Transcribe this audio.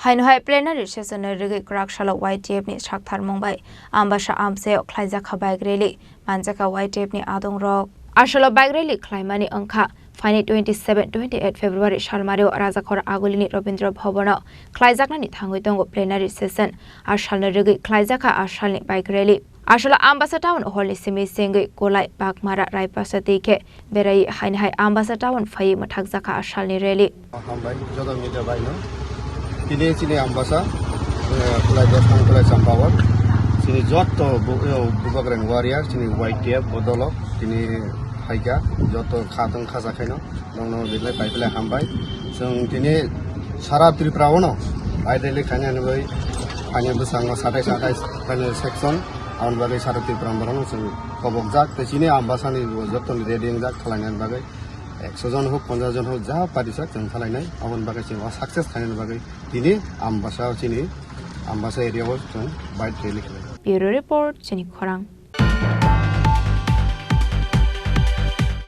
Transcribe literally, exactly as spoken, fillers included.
Haino hai plenary session no rwgwi kwrak salo Y T F ni saktharmung bai Ambasa amchaio khlaijakha bike rally, manjakha Y T F ni adongrok. Asalo bike rally khlaimani wngkha phaini twenty seven twenty eight February salmario Rajakhor Agulini Rabindra Bhavan o khlaijaknani thangwi tongo plenary session. A salno rwgwi khlaijakha a salni bike rally. Asalo Ambasa town hall ni simi sengwi Kolai, Bagmara, Raipasa twi khe berai haini hai Ambasa town phaiwi mwthakjakha a salni rally. Hambai joto media bai no. Tini chini Ambasa, eh, Kolai Dostang, Kolai Champawat. Chini joto bu-, eh, Bubagrani warrior, chini Y T F bodolok, chini haika, joto khatong khaja khaino. Nokno belai pai belai hambai. Chwng tini sara Tripura ono bike rally khainani bai, phaini bwskango satais atais phaini section, aboni bagwi sara Tripura borokno chwng kobokjak. Tei chini Ambasani bo jottoni ready wngjak khwlainani bagwi. Ekso jon huk, ponchash jon huk, ja parisa chwng khwlainai. Aboni bagwi chwng o success khainani bagwi tini Ambasa chini Ambasa area o chwng bike rally khlai. Bureau report, chini khorang.